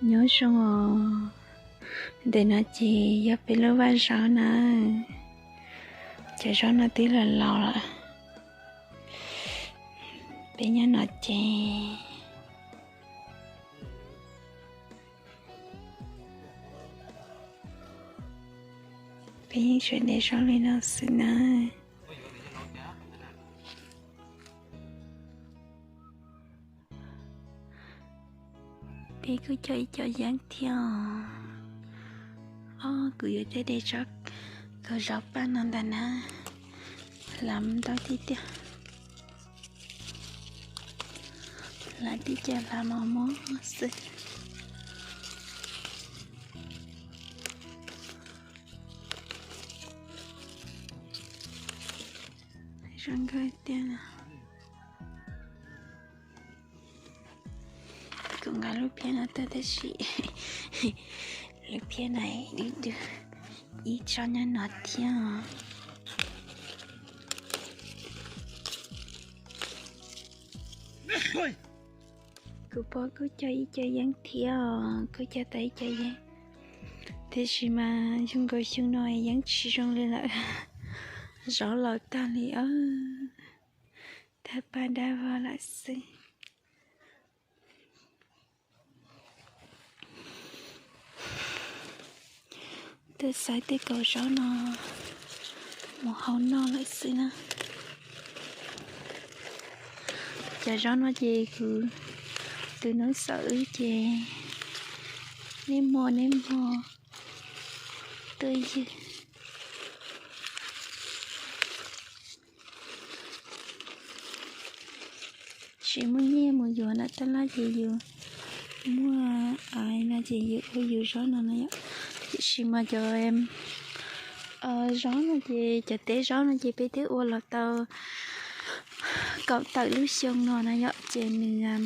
Nyob zoo os, ntawm no ces yog peb lub vaj zaub na. Cov zaub no twb los laus lawm. Peb nyob no ces peb yeej tseem de zaub li no xwb na. Peb kuj cog ib co yeeb thiab os. Ob, kuv yuav tej de tsob kaus zaub paj no ntag na. Hlav ntau tiag tiag. Hlav tib co hlav mos mos xwb. Zoo nkauj tiag. Kuv nqa lub phiab no tuaj tab sis lub phiab no dub dub, ib tsob nyob no thiab. Kuv pog kuj cog ib co yeeb thiab os, kuj cog tau ib co yeeb. Tiam sis mas zoo nkaus xyoo no yeeb tsis zoo li lawm, zov laus tag li os, tawg paj dab vog lawm xwb. Tuaj xaiv tej kaus zaub no mus hau noj lawm xwb na. Cov zaub no ces kuv tus nus xav wb ces niaj hmo niaj hmo tuaj ywg. Tsis muaj nyiaj mus yuav na, tab laj ces yus muaj av no ces yus ua yus zaub no na yom. Tiam sis mas cov zaub no ces cov teb zaub no ces peb twb ua los tau kaum tawm lub xyoo no na yom, ces nws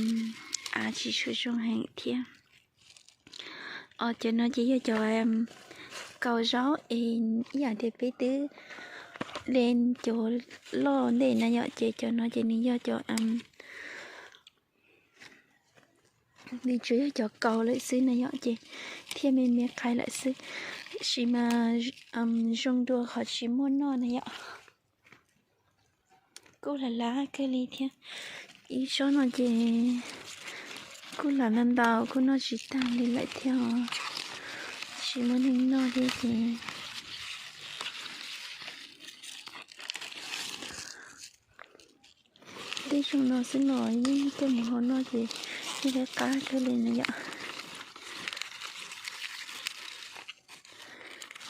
av tsis tshua zoo heev thiab. Os, cov no ces yog cov kaus zaub es ib yam tias peb twb de cov loj ntej na yom, ces cov no ces nws yog cov, nws tsuas yog cov kaus lawm xwb na yom, ces thiaj me me qhaiv lawm xwb. Tiam sis mas zoo dua qhov tsis muaj noj na yom. Kuj hlav hlav kawg li thiab. Ib tsob no ces kuj hlav ntau ntau kuj noj tsis tag li lawm thiab os. Tsis muaj neeg noj thiab ces tej zoo no xwb los yeej coj mus hau noj ces yeej qab qab kawg li na yom.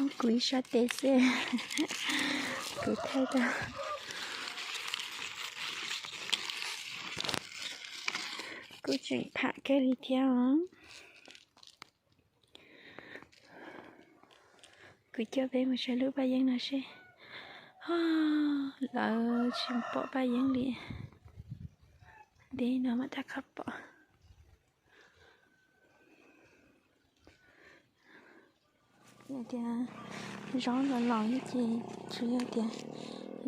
Ob, kuv ib sab tes xwb, kuv thaij tau. Kuj tseem pham kawg li thiab os. Kuv coj peb mus saib lub paj yeeb no seb. Lawv tsis pom paj yeeb li. Deb no mam rov qab pom. Yog tias zaub los laus ces tsuas yog tias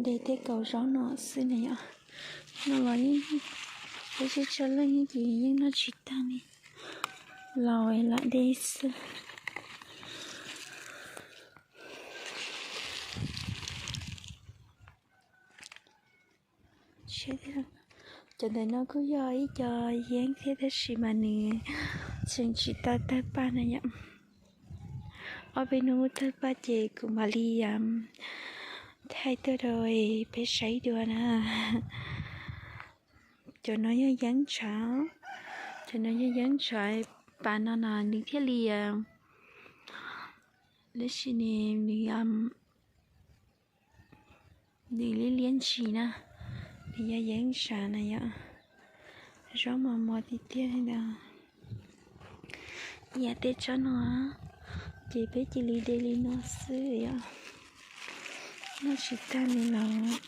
de tej kaus zaub no xwb na yom. No los yeej, peb sib tsawg leej ces yeej noj tsis tag li, laus lam de xwb. Cov ntawm no kuj yog ib co yeeb thiab tab sis mas nws tseem tsis tau tawg paj na yom. Ob peb hnub tawg paj ces kuv mam li thaij tuaj rau peb saib dua na. Cov no yog yeeb ntshav, cov no yog yeeb ntshav, pas no no nws thiaj li, tab sis nws, nws nws liab liab ntshis na, nws yog yeeb ntshav na yom. Zaub mos mos tiag tiag li ntawd. Yam tej tsob no ces peb cia li de li no xwb yom. Noj tsis tag li los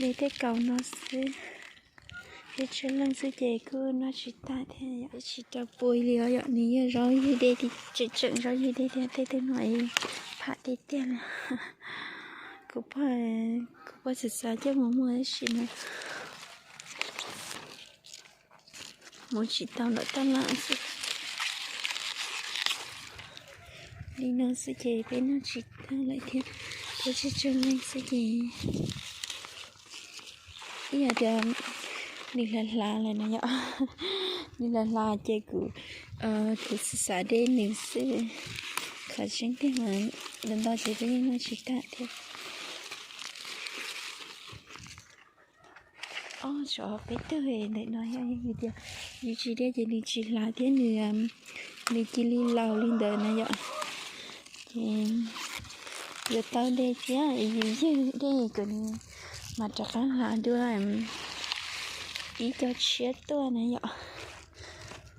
de tej kaus no xwb. Peb tsawg leej xwb ces kuj noj tsis tag thiab yom. Peb tsis tau pua li os yom, nws yog zaub yug de, tseem tseem zaub yug de tiag, tej tug no pham tiag tiag li. Kuv pog, kuv pog xav xav coj mus muag tab sis mas mus tsis tau nram taj laj xwb. Li no xwb ces peb noj tsis tag lawm thiab, peb tsawg tsawg leej xwb ces ib yam tias nws hlav hlav lawm na yom. Nws hlav hlav ces kuv, kuv xav xav de nws xwb. Qhov tseeb tiag mas ntau ntau ces peb yeej noj tsis tag thiab. Ob tsov peb tug ntawm no yog tias yus tsis de ces nws tsis hlav thiab nws, nws cia li laus li ntawd na yom. Ces yuav tau de thiab, yus ywg de kom nws mam rov qab hlav dua ib co tshiab tuaj na yom,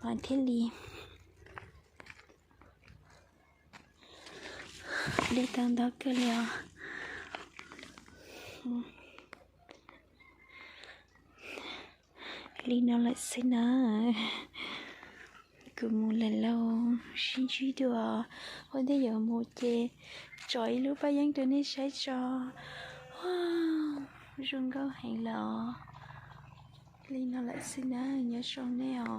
mas thiaj li de tau ntau kawg li os. Li no lawm xwb na. Kuv mus lawm lauj, sib ntsib dua. Ua ntej yuav mus ces tso ib lub paj yeeb rau nej saib tso. Zoo nkauj heev lawm os. Li no lawm xwb na, nyob zoo nej os.